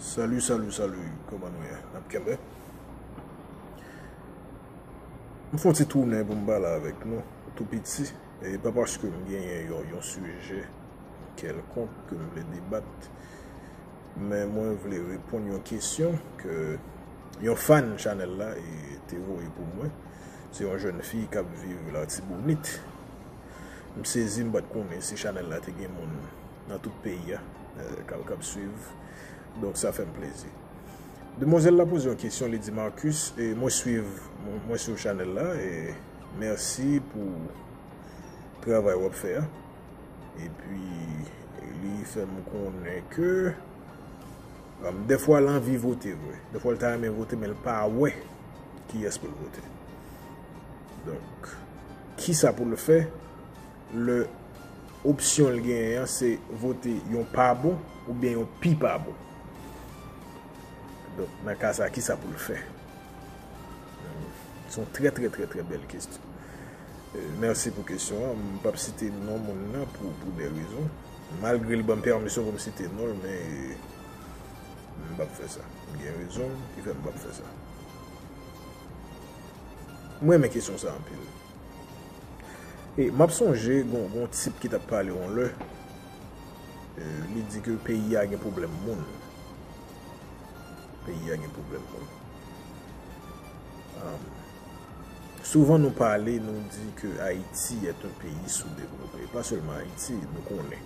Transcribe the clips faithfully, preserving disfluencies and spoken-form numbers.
Salut, salut, salut, kòman nou ye? N ap kenbe? M fè yon ti tounen pou m pale avèk nou, tou piti. E pa paske m genyen yon, yon sijè kèlkonk ke m vle debat, men mwen vle reponn yon kesyon ke yon fan chanèl la e te voye pou mwen. Se yon jèn fi k ap viv Latibonit. M sezi, m pa t konnen si chanèl la te gen moun nan tout peyi a, eh, k ap, k ap swiv. Donk, sa fè m plezi. Demwazèl la poze yon kesyon, li di, Marcus, e mwen swiv, mwen, mwen swiv chanèl la, e mèsi pou travay w ap fè a. Epi, li fè m konnen ke, um, dèfwa l anvi vote vre. Dèfwa l ta renmen vote, men l pa wè kiyès pou l vote. Donk, kisa pou l fè lè opsyon l genyen an se vote yon pa bon oubyen yon pi pa bon? Donk, nan ka sa, kisa pou l fè? Se yon trè, trè, trè, trè bèl kesyon. Eh, mèsi pou kesyon an. M p ap site non moun nan pou, pou de rezon. Malgre l ban m pèmisyon pou m site non l, men m p ap fè sa. M gen rezon ki fè m p ap fè sa. M renmen kesyon sa anpil. E m ap sonje, gon, gon tip ki t ap pale yon lè, eh, li di ke peyi a gen pwoblèm moun. Peyi a gen pwoblèm moun. Um, souvan nou pale, nou di ke Ayiti est un pays sous-développé. Pa sèlman Ayiti, nou konnen.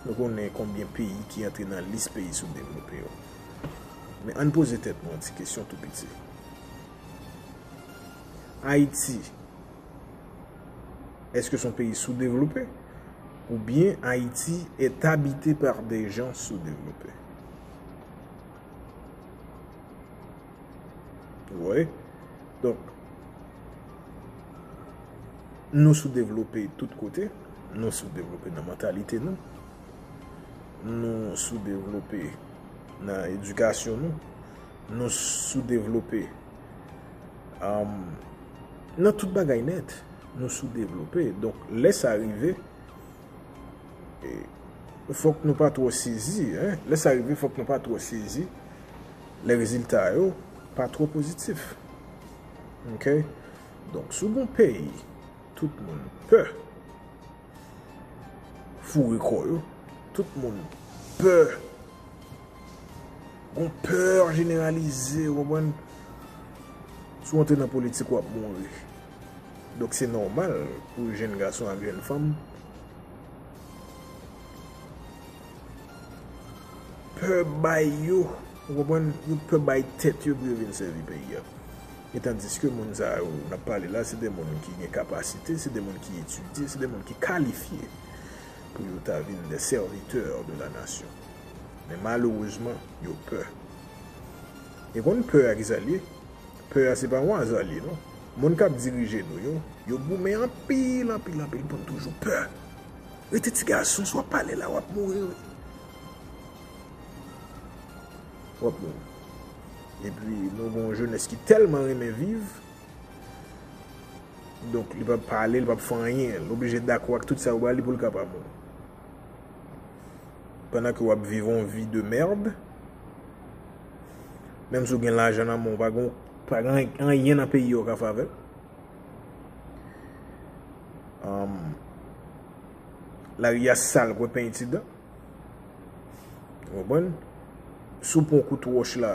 Nou konnen konbyen peyi ki antre nan lis peyi soudevlope yo. Men ann poze tèt nou yon ti kesyon tou piti. Ayiti, èske se yon peyi soudevlope? Oubyen Ayiti est habité par des gens sous-développés? Vous voyez? Donk, nou soudevlope tout kote. Nou soudevlope nan mantalite nou. Nou soudevlope nan edikasyon nou. Nou soudevlope, um, nan tout bagay nèt. Nou soudevlope. Donk, lè sa rive, e, fòk nou pa twò sezi, hein? Lè sa rive, fòk nou pa twò sezi lè rezilta yo pa twò pozitif. Oke? Donk, si w gon peyi, tout moun pè foure kò yo, tout moun pè. Gon pè jeneralize, ou konprann? Si w antre nan politik, w ap mouri. Donk, se nòmal pou jèn gason ak jèn fanm pè bay yo, ou konprann? Yo pè bay tèt yo pou yo vin sèvi peyi a. E tandiske moun sa yo n ap pale la, se de moun ki gen kapasite, se de moun ki etidye, se de moun ki kalifye pou yo ta vin des serviteurs de la nation. Men malerezman, yo pè. E konn pè a ki sa l ye? Pè a se pa yon aza l ye, non. Moun k ap dirije nou yo, yo goumen anpil, anpil, anpil pou n toujou pè. Rete ti gason, si w ap pale la, w ap mouri, wi. W ap mouri. Epi, nou gen yon jenès ki tèlman renmen viv, donk, li p ap pale, li p ap fè anyen. L oblije dakò ak tout sa yo ba li pou l ka pa mouri. Pandan ke w ap viv yon vi de mèd, menm si w gen lajan nan men w, pa gen, pa gen anyen nan peyi a w ka fè avè l. Anm, lari a sal, kwè penyen ti dan. Ou konprann? Si w pran kout wòch la,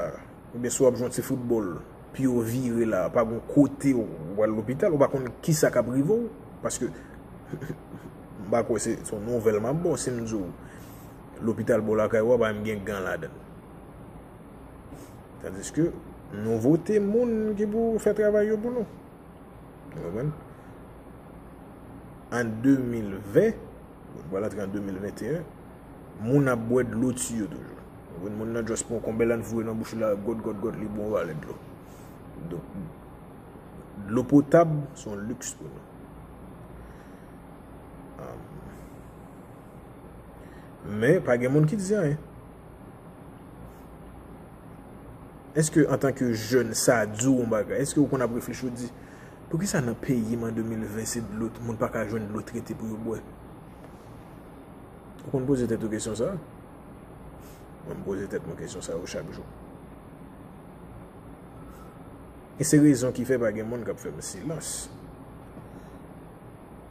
oubyen si w ap jwe yon ti foutbòl, pye w vire la, pa gon kote w pral lopital, ou pa konn kisa k ap rive w, paske m pa kwè se, se yon nouvèl m ap ba w, si m di w lopital bò lakay ou a pa menm gen gan ladan l. Tandiske nou vote moun ki pou fè travay yo pou nou. Ou konprann? An de mil ven, nou pral antre an de mil venteyen, moun ap bwè dlo tiyo toujou. Ou konprann? Moun nan just pran yon konbèl la, l foure nan bouch li la, gòt, gòt, gòt, li bwè yon valè dlo. Donk, dlo potab, se yon liks pou nou. Am, men, pa gen moun ki di anyen. Èske antanke jèn, sa di w yon bagay? Èske w konn ap reflechi, w di, poukisa nan peyi m an de mil ven se dlo, moun pa ka jwenn dlo trete pou yo bwè? Ou konn poze tèt ou kesyon sa a? Mwen, m poze tèt mwen kesyon sa yo chak jou. E se rezon ki fè pa gen moun k ap fè m silans.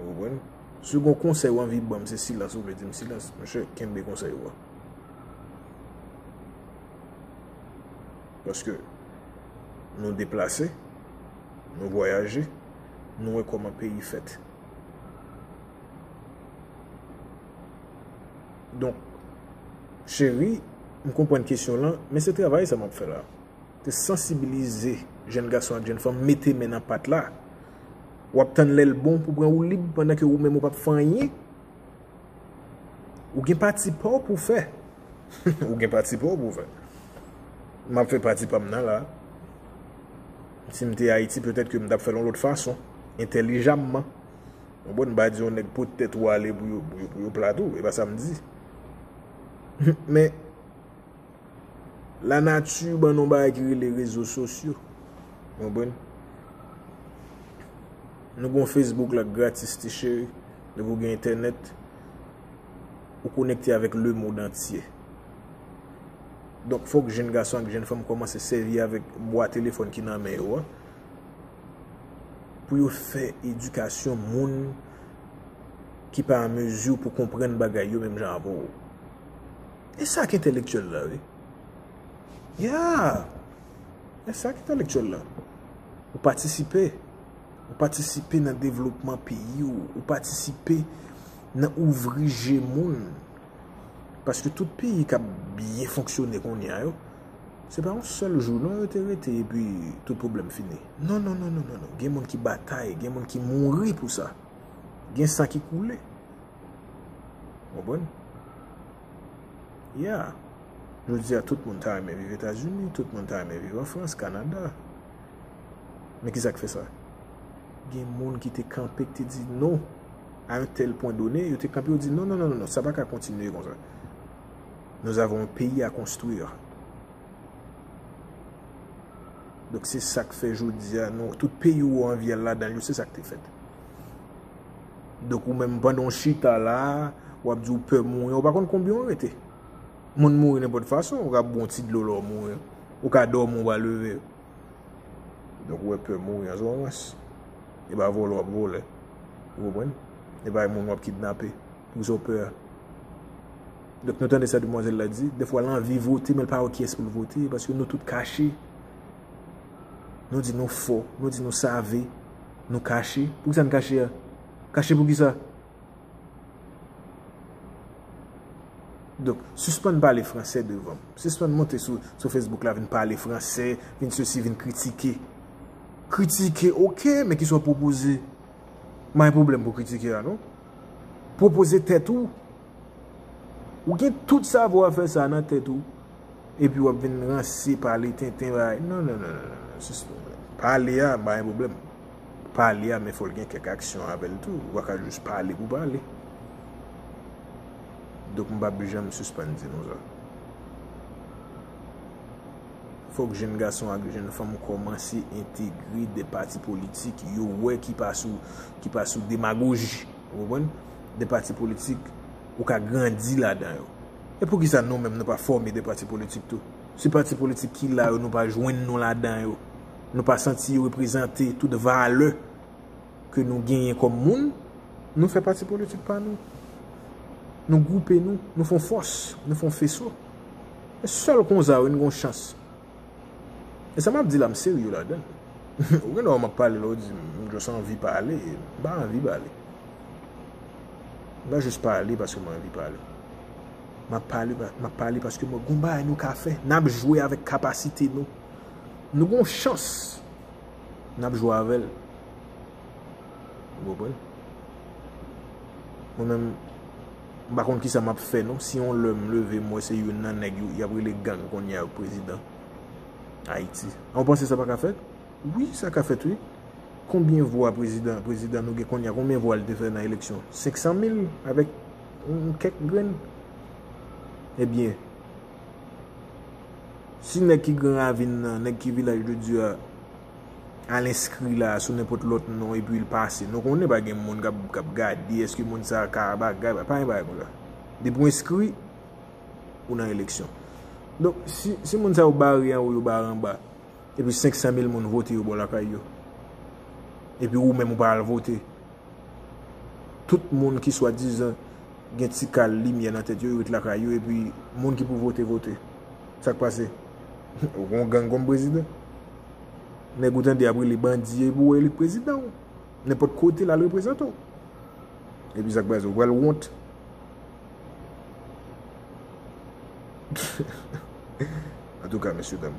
Ou konprann? Si w gen yon konsèy w anvi ban m, se silans ou vle di m, silans. Monchè, kenbe konsèy ou a. Paske nou deplase, nou vwayaje, nou wè kòman peyi fèt. Donk, cheri, m konprann kesyon lan, men se travay sa m ap fè la. Se sansibilize jèn gason ak jèn fanm, mete men nan pat la. W ap tann lè l bon pou pran woulib pandan ke ou menm ou p ap fè anyen. Ou gen pati pa w pou w fè. Ou gen pati pa w pou w fè. M ap fè pati pa m nan la. Si m te Ayiti, petèt ke m t ap fè l yon lòt fason, entèlijamman. Ou konprann? M pa di yon nèg pote tèt ou ale pou yo, pou yo, pou yo plat ou. E pa sa m di. Men, lanati ban nou bagay ki rele rezo sosyo. Ou konprann? Nou gon Facebook la gratis, ti cheri. Depi w gen entènèt, ou konekte avèk lemonn antye. Donk, fòk jèn gason ak jèn fanm kòmanse sèvi avèk bwa telefòn ki nan men yo a pou yo fè edikasyon moun ki pa an mezi pou konprann bagay yo menm jan avè w. E sa k entèlektyèl la, wi. Ya! E sa k entèlektyèl la. Ou patisipe. Ou patisipe nan devlopman peyi w. Ou patisipe nan ouvri je moun. Paske tout peyi k ap byen fonksyone kounye a yo, se pa yon sèl jou non yo te rete epi tout pwoblèm fini. Non, non, non, non, non, non. Gen moun ki batay, gen moun ki mouri pou sa. Gen san ki koule. Konprann? Ya. Jodi a, tout moun ta renmen viv Etazini, tout moun ta renmen viv an Frans, Kanada. Men ki sa k fè sa? Gen moun ki te kanpe, ki te di non. A yon tèl pwen done, yo te kanpe, yo di non, non, non, non, non, sa pa ka kontinye konsa. Nous avons un pays à construire. Donk, se sa k fè jodi a, nou, tout peyi ou anvi al ladan l yo, se sa k te fèt. Donk, ou menm, pandan w chita la, w ap di w pè mouri, ou pa konn konbyen w rete. Moun mouri nenpòt fason, ou ka bwè yon ti dlo lè w mouri. Ou ka dòmi, ou pa leve. Donk, ou wè pè mouri an se yon rans. E pa vòlè w ap vòlè. Ou konprann? E pa moun w ap kidnape. Poukisa w pè a? Donk, nou tande sa demwazèl la di, dèfwa l anvi vote, men l pa wè kiyès pou l vote, paske nou tout kache. Nou di nou fò, nou di nou save, nou kache. Poukisa n kache a? Kache poukisa? Donk, sispann pale fransè devan m. Sispann monte sou, sou Facebook la, vin pale fransè, vin sesi, vin kritike. Kritike, oke, men kisa w pwopoze? M pa gen pwoblèm pou kritike a, non. Pwopoze tèt ou. Ou gen tout savwa fè sa nan tèt ou. Epi w ap vin ranse, pale tenten, bagay. Non, non, non, non, non, non. Sispann. Pale a, m pa gen pwoblèm. Pale a, men fò l gen kèk aksyon avè l tou. Ou pa ka jis pale pou pale. Donk, m p ap janm sispann di nou sa. Fòk jèn gason ak jèn fanm kòmanse entegre de pati politik yo wè ki pa sou, ki pa sou demagoji. Ou konprann? De pati politik ou ka grandi ladan yo. E poukisa nou menm nou pa fòme de pati politik tou? Si pati politik ki la yo, nou pa jwenn nou ladan yo, nou pa santi yo reprezante tout valè ke nou genyen kòm moun, nou fè pati politik pa nou. Nou gwoupe nou, nou fè yon fòs, nou fè yon feso. E sèl konsa wi n gon chans. E sa m ap di la, m serye ladan l. Ou gen dwa wè m ap pale la, ou di m just anvi pale. M pa anvi pale. M pa just pale paske m anvi pale. M ap pale, pa- m ap pale paske mwen gon bagay nou ka fè. N ap jwe avèk kapasite nou. Nou gon chans. N ap jwe avè l. Ou konprann? Mwen menm, m pa konn kisa m ap fè non. Si yon lè m leve, m wè se youn nan nèg yo, y ap rele gang kounye a prezidan Ayiti. An, ou panse sa pa ka fèt? Wi, sa ka fèt, wi. Konbyen vwa prezidan, prezidan nou gen kounye a, konbyen vwa l te fè nan eleksyon? Senk san mil avèk yon kèk grenn? Ebyen, si nèg ki Gran Ravin nan, nèg ki Vilaj de Dye a, al enskri la sou nenpòt lòt non epi l pase, nou konnen pa gen moun k ap, k ap gade èske moun sa a ka bagay, pa gen bagay konsa. Depi w enskri, ou nan eleksyon. Donk, si, si moun sa yo bare anwo, yo bare anba, epi senk san mil moun vote yo bò lakay yo, epi ou menm ou pa al vote, tout moun ki swadizan gen ti kal limyè nan tèt yo, yo ret lakay yo, epi moun ki pou vote, vote. Sa k pase? Ou gen yon gang kòm prezidan? Nèg ou tande ap rele bandi, epi ou wè li k prezidan w. Nenpòt kote l al reprezante w. Epi sa k pase? Ou pral wont. Antouka, mesye dam,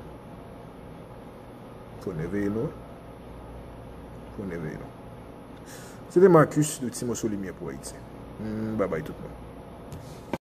fò n eveye nou. Fò n eveye nou. Se te Marcus de Ti Moso Limyè pou Ayiti. Mm, babay tout moun.